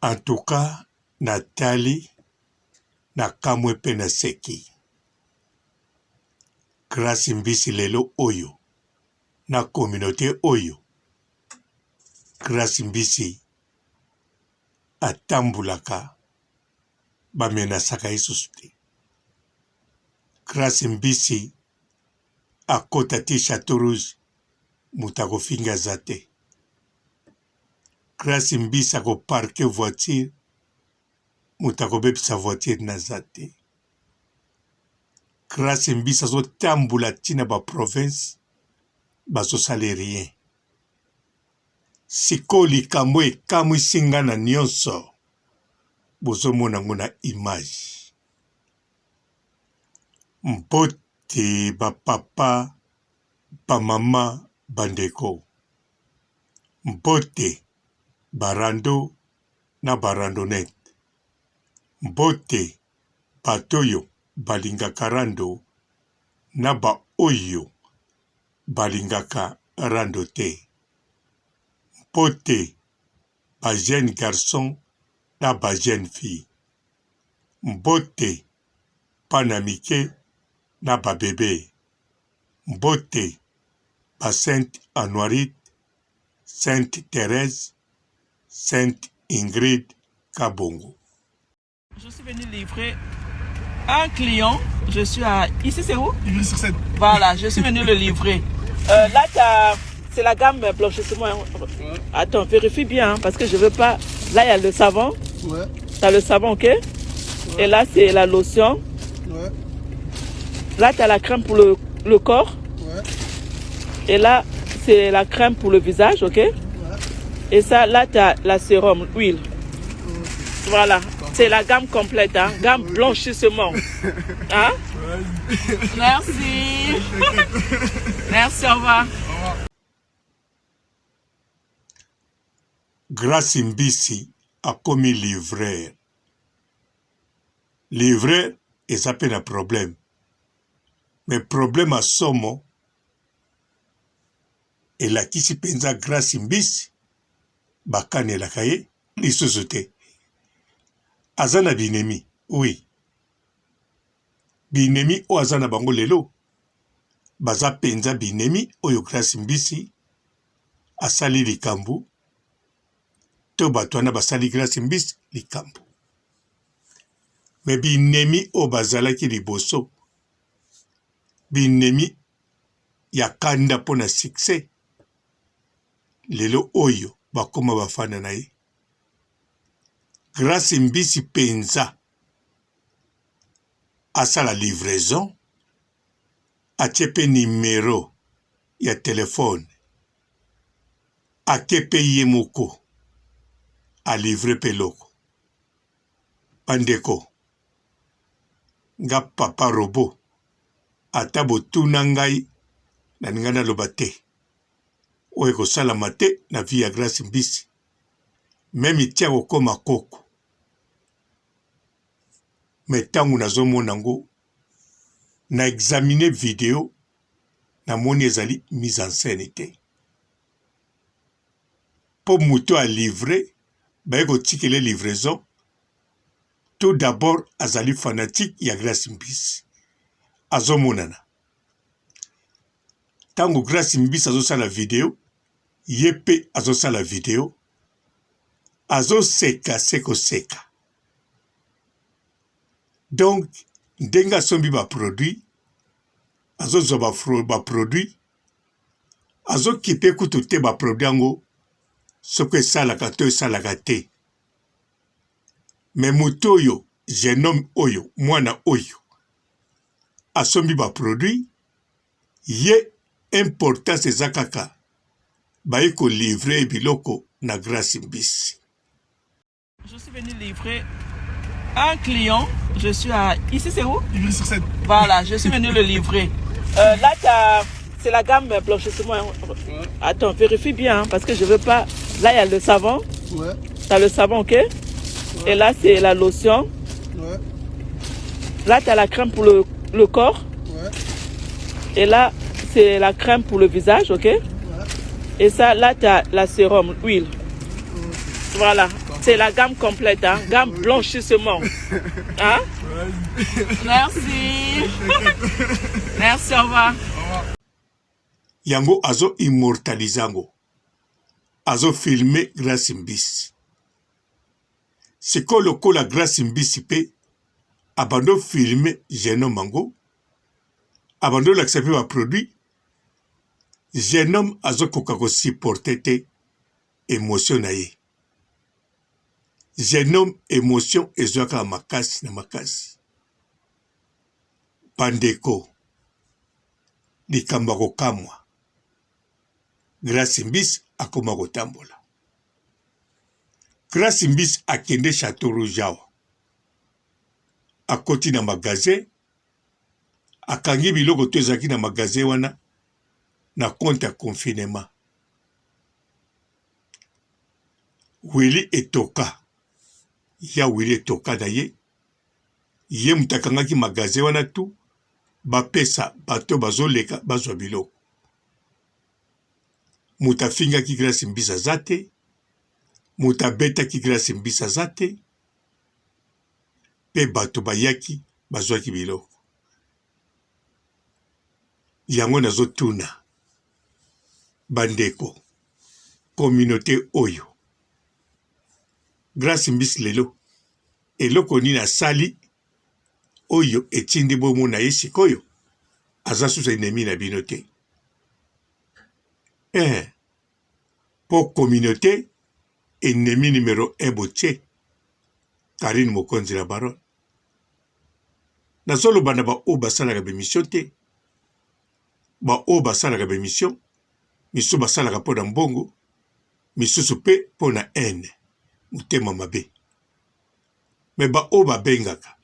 En tout cas na tali na kamwe pe na seki. Grace Mbisi lelo oyo na communaute oyo Grace Mbisi atambulaka ba menasaka ye susu te. Grace Mbisi akota ti Chateau Rouge moto akofinga aza te. Grace Mbisi ako parquer voiture moto akobebisa voiture na aza te. Grace Mbisi azotambola ti na ba province bazosala rien. Sikoyo likambo ekamwisi nga na nionso bozomona ngo na image. Mbote ba papa, ba mama, ba ndeko. Mbote ba rando na ba randonnette. Mbote bato oyo balingaka rando na ba oyo balingaka rando te. Mbote ba jeunes garçons na ba jeunes filles. Mbote bana mike na ba bebes. Mbote ba sainte Anuarite, sainte Therèse, sainte Ingrid Kabongo. Je suis venu livrer un client. Je suis à. Ici, c'est où sur 7. Voilà, je suis venu le livrer. Euh, là, c'est la gamme blanchissement. Ouais. Attends, vérifie bien, hein, parce que je veux pas. Là, il y a le savon. Ouais. T'as le savon, ok Et là, c'est la lotion. Ouais. Là, tu as la crème pour le, le corps. Ouais. Et là, c'est la crème pour le visage, ok Ouais. Et ça, là, tu as la sérum, huile. Voilà. C'est la gamme complète, hein? Gamme blanchissement. Hein? Merci. Merci, au revoir. Grace Mbisi akomi livreur. Livreur eza pe na problème. Mais problème ya somo elakisi penza Grace Mbisi bakanelaka ye lisusu te. Aza na binemi oui. Binemi oyo aza na bango lelo baza penza binemi oyo Grace Mbisi asali likambu to bato wana basali Grace Mbisi likambu. Mais binemi oyo bazalaki liboso, binemi ya kanda mpo na succès, lelo oyo bakoma bafana na ye. Grace Mbisi penza asala livraison, atie pe numero ya telephone, ake pe ye moko a livrer pe eloko. Ba ndeko nga papa robot ata botuna ngai nalinga naloba te oyo ekosalama te na vie ya Grace Mbisi meme ti akokoma koko mais tango nazomona ngo na examine video namoni ezali mise en scène te po moto a livre baye kotikela ye livraison tout d'abord azali fanatique ya Grace Mbisi azomonana tango Grace Mbisi azosala video ye pe azosala video azoseka se koseka donc ndenge asombi ba produit azozwa ba, ba produit azokipe kutu te ba produit yango soki esalaka to esalaka te mais moto oyo jeune homme oyo mwana oyo asombi ba produit ye importance eza kaka baye ko livrer biloko na Grace Mbisi. Je suis venu livrer un client. Je suis à. Ici, c'est où sur 7. Voilà, je suis venu le livrer. Euh, là, c'est la gamme blanchissement. Ouais. Attends, vérifie bien, hein, parce que je veux pas. Là, il y a le savon. Ouais. T'as le savon, ok Et là, c'est la lotion. Ouais. Là, tu as la crème pour le, le corps. Ouais. Et là, c'est la crème pour le visage, ok Ouais. Et ça, là, tu as la sérum, huile. Voilà, c'est la gamme complète, hein? Gamme blanchissement. Hein? Merci. Merci, au revoir. Yango azo immortalise yango, azo filme Grace Mbisi. Sikoyo lokola Grace Mbisi pe abando filme jeune homme yango, abando lakisa pe ba produits, jeune homme azo koka ko supporter te emotion na ye. Jeune homme emotion ezwaka makasi na makasi. Bandeko, likambo ya kokamwa, Grace Mbisi akoma kotambola. Grace Mbisi akende Chateau Rouge awa, akoti na magasin, akangi biloko to ezalaki na magasin wana na compte ya confinement. Willy Etoka, ya Willy Etoka na ye, ye moto akangaki magasin wana tout, bapesa bato bazoleka bazwa biloko. Moto afingaki Grace Mbisi aza te, moto abetaki Grace Mbisi aza te, mpe bato bayaki bazwaki biloko. Yango nazotuna bandeko, communaute oyo Grace Mbisi lelo eloko nini asali oyo etindi bomona ye sikoyo aza susu ennemi na bino te eh po communaute ennemi numero 1 botie Carine Mokonzi la baronne. Nazoloba na ba oyo basalaka ba emission te, ba oyo basalaka ba emission misusu basalaka mpo na mbongo, misusu mpe mpo na haine, motema mabe. Mais ba oyo babengaka,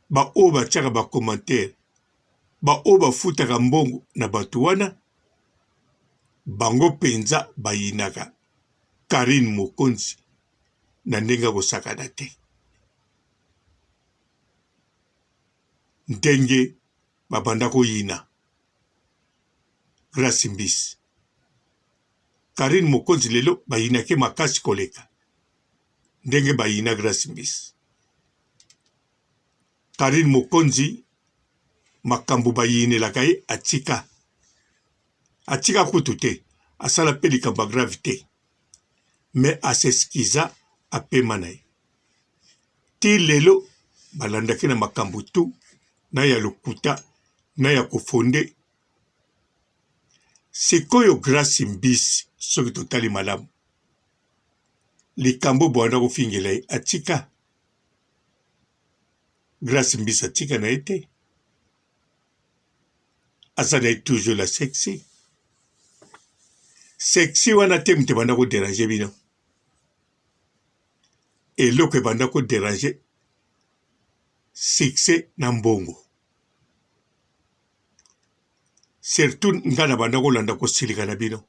ba oyo batiaka ba commentaire, ba oyo bafutaka mbongo na bato wana, bango mpenza bayinaka Carine Mokonzi na ndenge ya kosakana te. Ndenge babanda koyina Grace Mbisi. Carine Mokonzi lelo bayinake makasi koleka ndenge bayina Grace Mbisi. Carine Mokonzi makambo bayinelaka ye atika. Atika kutu te, asala pe likambo ya grave te. Mais a s'excusa apema na ye. Ti lelo balandaki na makambo tout na ya lokuta na ya ko fonde. Sikoyo Grace Mbisi soki totali malamu likambo bobanda kofingela ye atika? Grace Mbisi atika na ye te. Aza na ye toujours la sexy. Sexy wana te moto ebanda ko deranger bino. Eloko ebanda ko deranger succès na mbongo. Surtout nga na banda kolanda kosilika na bino.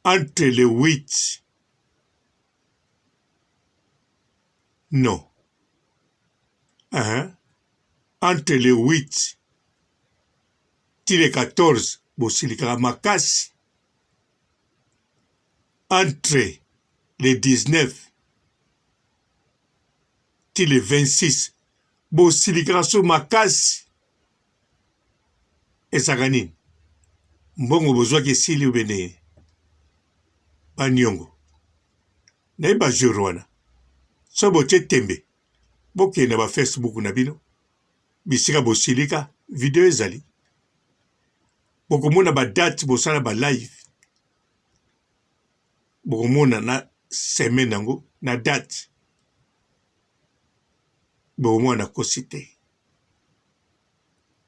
Entre le 8 non hein entre le 8 ti le 14 bosilikaka makasi entre le 19 ti le 26 bosilikaka so makasi ezalaka nini mbongo bozwaki esili ube ndenge baniongo naye ba jour wana soki botie tembe bokende na ba facebook na bino bisika bosilika video ezali bokomona ba date bosala ba live bokomona na semaine yango na date bokomona nakosi te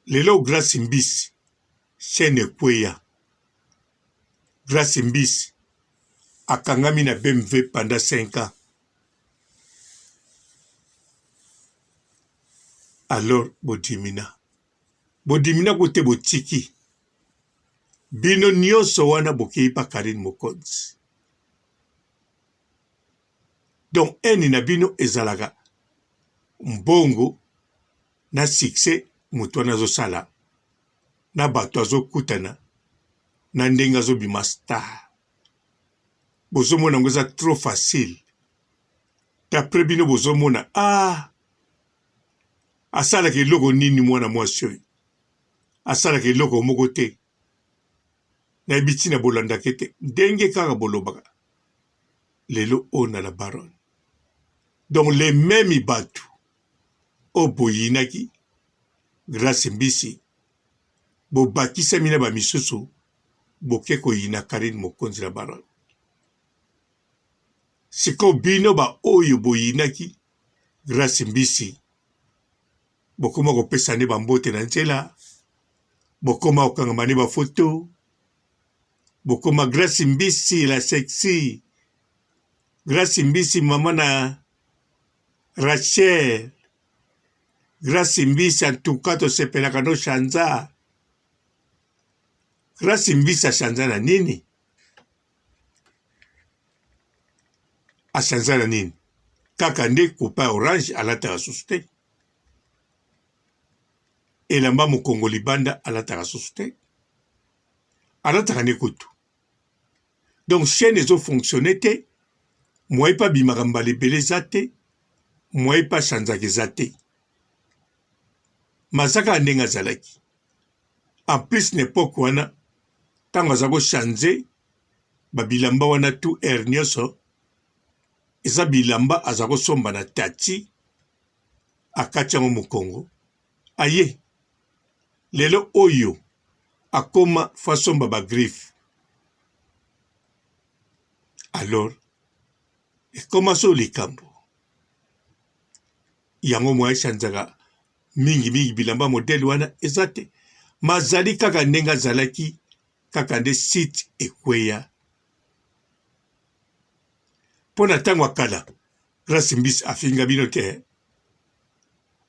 lelo Grace Mbisi chaine ekweya Grace Mbisi akangami na BMW pendant 5 ans alors bodimina bodimina kote botiki bino nyonso wana bokeyi pa Carine Mokonzi donc haine na bino ezalaka mbongo na succès moto wana azosala na bato azokutana na ndenge azobima star. Bozomona yango eza trop facile. D'après bino bozomona ah asalaka eloko nini mwana mwasi oyo? Asalaka eloko moko te. Nayebi ntina bolandaka ye te. Ndenge kaka bolobaka lelo oyo na la baronne. Donc les mêmes batu oyo boyinaki Grace Mbisi bobakisami na ba misusu boke koyina Carine Mokonzi la baronne. Sikoyo bino ba oyo boyinaki Grace Mbisi bokoma kopesa nde ba mbote na nzela, bokoma kokangama nde ba photo, bokoma Grace Mbisi la sexy, Grace Mbisi mama na Rachel, Grace Mbisi en tout cas tosepelaka no chanza. Grace Mbisi achanza na nini? Achanza na nini? Kaka nde coupe ya orange alataka susu te. Elamba mokongo libanda alataka susu te. Alataka nde kutu. Donc chaîne ezo fonctionner te, moyen pe abimaka mbala ebele eza te, moyen pe achanzaka eza te. Mais aza kaka ndenge azalaki. En plus na epoque wana tango aza ko changer ba bilamba wana tout heure nionso eza bilamba aza kosomba na Tati akati yango mokongo aye lelo oyo akoma faut asomba ba griffe alors ekoma so likambo yango moyen echanzaka mingi mingi bilamba modele wana eza te mazali kaka ndenge azalaki kaka nde site ekweya mpo na ntango ya kala Grace Mbisi afinga bino te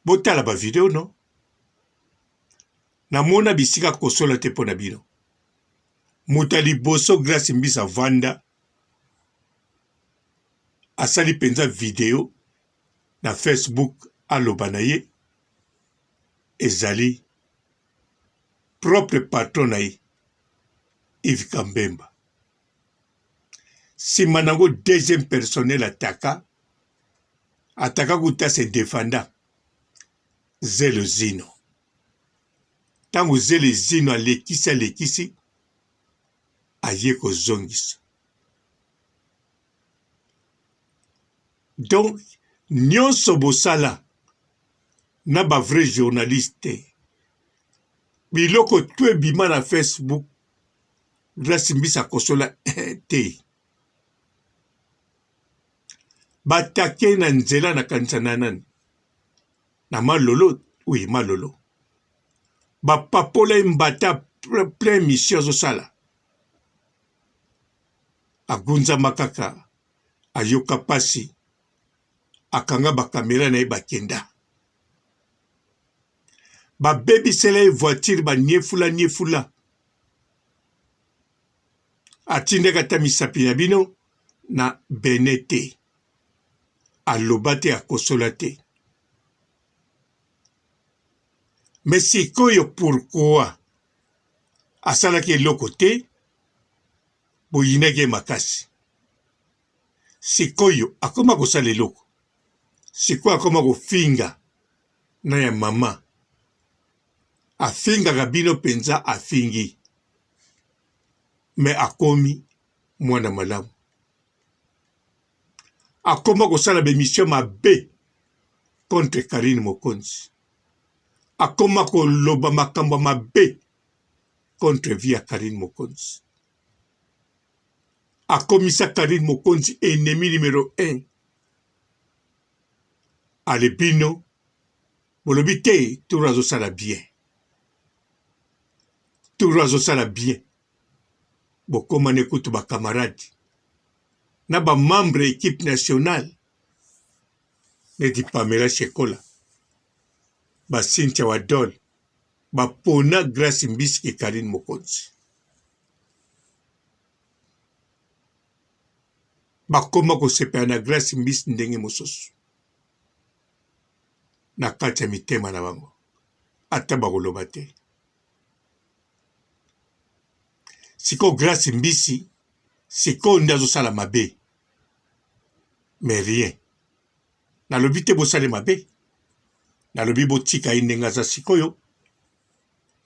botala ba video no Namona bisika kosola te mpo na bino. Moto ya liboso Grace Mbisi avanda asali mpenza video na Facebook aloba na ye ezali propre patron na ye Yves Kambemba. Sima nango deuxième personnel ataka ataka kuta se defenda Zelo Zino. Ntango Zelo Zino alekisi alekisi, aye kozongisa. Donc nyonso bosala na ba vrai journaliste biloko tout ebima na Facebook Grace Mbisi akosola te. Batake na nzela na kanisa na nani? Na malolo, oui malolo. Bapapola ye mbata plein mission azosala. Agunzama kaka ayoka pasi akanga ba camera na ye bakenda. Babebisela ye voiture ba niefula niefula. Atindaki ata misapi na bino na Benin te. Aloba te akosola te. Mais sikoyo pourquoi asalaki eloko te boyinaki ye makasi. Sikoyo akoma kosala eloko. Sikoyo akoma kofinga na ya mama. Afingaka bino penza afingi. Mais akomi mwana malamu. Akoma kosala ba emission mabe contre Carine Mokonzi. Akoma koloba makambo mabe contre vie ya Carine Mokonzi. Akomisa Carine Mokonzi ennemi numero 1. Ale bino bolobi te tour azosala bien. Tour azosala bien. Bokomani kutu ba camarades na ba membres ya equipe nationale neti Pamela Shekola, ba Cynthia Wadol bapona Grace Mbisi ke Carine Mokonzi. Bakoma kosepela na Grace Mbisi ndenge mosusu na kati ya mitema na bango, ata bakoloba te. Sikoyo Grace Mbisi. Sikoyo nde azosala mabe mais rien. Nalobi te bosali mabe, nalobi botika ye ndenge aza sikoyo,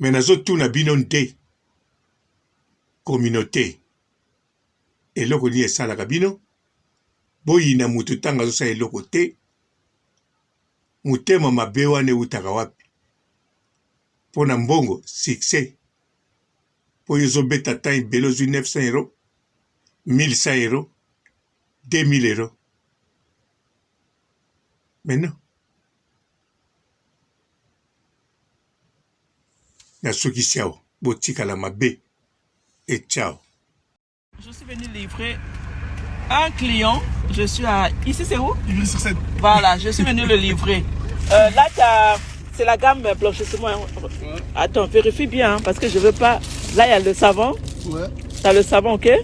mais nazotuna bino nde communaute eloko nini esalaka bino boyina mutu ntango azosala eloko te? Motema mabe wana ewutaka wapi? Mpo na mbongo, succès? Mpo yo ozobeta temps ebele ozwi 900 euro, 1100 euro, 2000 euro. Mais non. Nasukisi awa, botikala mabe et ciao. Je suis venu livrer un client. Je suis à. Ici, c'est où? Ivry-sur-Seine. Voilà, je suis venu le livrer. Là, c'est la gamme blanchissement. Ouais. Attends, vérifie bien, hein, parce que je veux pas. Là, il y a le savon. Ouais. T'as le savon, ok? Ouais.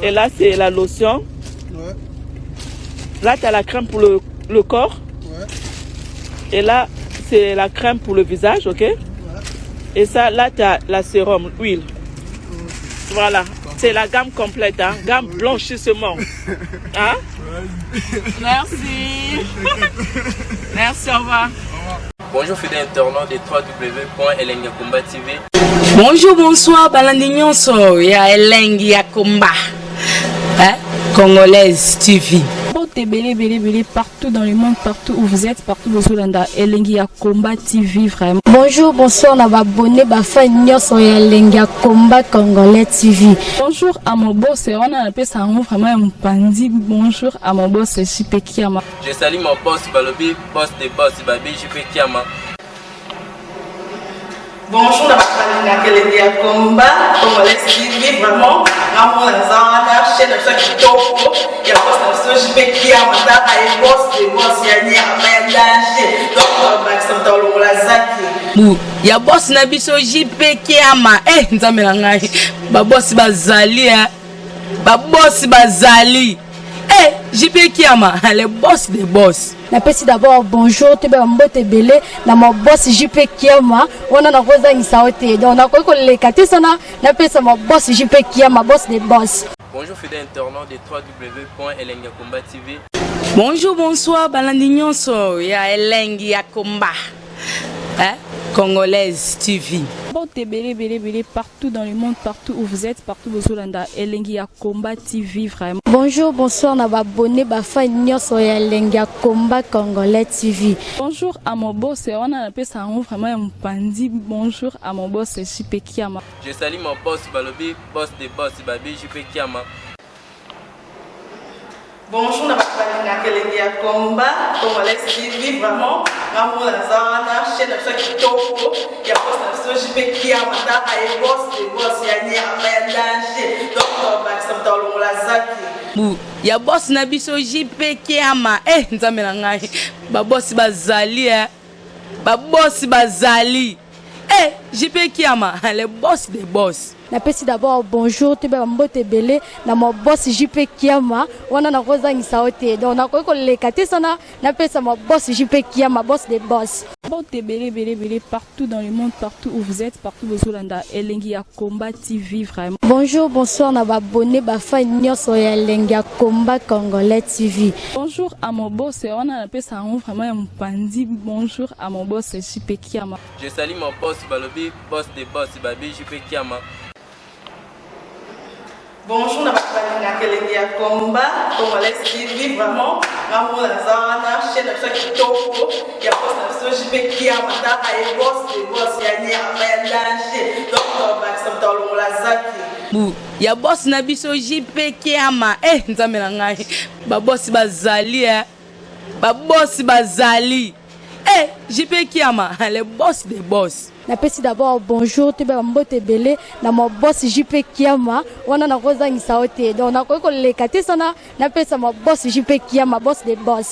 Et là, c'est la lotion. Ouais. Là, t'as la crème pour le corps. Ouais. Et là, c'est la crème pour le visage, ok? Ouais. Et ça, là, t'as la sérum, huile. Okay. Voilà, c'est la gamme complète, hein? Gamme Okay. blanchissement. Hein? Ouais. Merci. Merci, au revoir. Bonjour fidèles internautes de www.elengiyakomba TV. Bonjour, bonsoir, balandi nyonso ya Elengi ya Komba. Hein? Congolaise TV. Mbote ebele ebele ebele partout dans le monde, partout où vous êtes, partout bozolanda Elengi ya Combat TV vraiment. Bonjour, bonsoir na ba abonné ba fan nyonso ya Elengi ya Combat Congolais TV. Bonjour à mon boss, wana napesa yango vraiment ya mopanzi. Bonjour à mon boss JP Kiama. Je salue mon boss Balobi, boss des boss Babi JP Kiama. Bonjour na bato balingaka Elengi ya Combat Congolais TV, vraiment ngamona naza wana chaîne na biso ya kitoko ya boss na biso JP Kiama, tala ye boss de boss ya nyama ya danger, donc bakisa moto alongola zaki Bu ya boss na biso JP Kiama. Eh nzambe na ngai, ba boss bazali eh. Ba boss bazali. Eh JP Kiama, le boss des boss. Napesi d'abord bonjour toyeba ba mbote ebele na ma boss JP Kiama, wana nakozangisa yo te, donc nakoki koleka te sana napesa ma boss JP Kiama, boss des boss. Bonjour fidèles internautes de www.elengiyakomba TV. Bonjour, bonsoir, balandi nyonso ya Elengi ya Komba. Hein? Congolaise TV. Mbote ebele ebele ebele partout dans le monde, partout où vous êtes, partout bozolanda Elengi ya Combat TV vraiment. Bonjour, bonsoir na ba abonné ba fan nyonso ya Elengi ya Combat Congolais TV. Bonjour à mon boss, wana napesa yango vraiment ya mopanzi. Bonjour à mon boss JP Kiama. Je salue mon boss Balobi, boss des boss Babi JP Kiama. Bonjour na bato balingaka Elengi ya Combat Congolais TV, vraiment ngamona naza wana chaîne na biso ya kitoko ya boss na biso JP Kiama, tala ye boss de boss ya nyama ya danger, donc bakisa moto alongola zaki Bu ya boss na biso JP Kiama. Eh nzambe na ngai, ba boss bazali eh. Ba boss bazali. Eh JP Kiama, le boss des boss. Napesi d'abord bonjour toyeba ba mbote ebele na ma boss JP Kiama, wana nakozangisa yo te, donc nakoki koleka te sana napesa ma boss JP Kiama, boss des boss. Mbote ebele ebele ebele partout dans le monde, partout où vous êtes, partout bozolanda Elengi ya Combat TV vraiment. Bonjour, bonsoir na ba abonné ba fan nyonso ya Elengi ya Combat Congolais TV. Bonjour à mon boss, wana napesa yango vraiment ya mopanzi. Bonjour à mon boss JP Kiama. Je salue mon boss Balobi, boss des boss Babi JP Kiama. Bonjour na bato balingaka Elengi ya Combat Congolais TV, vraiment ngamona naza wana chaîne na biso ya kitoko ya boss na biso JP Kiama, tala ye boss de boss ya nyama ya danger, donc bakisa moto alongola zaki Bu ya boss na biso JP Kiama. Eh nzambe na ngai, ba boss bazali eh. Ba boss bazali. Eh JP Kiama, le boss des boss. Napesi d'abord bonjour toyeba ba mbote ebele na ma boss JP Kiama, wana nakozangisa yo te, donc nakoki koleka te sana napesa ma boss JP Kiama, boss des boss.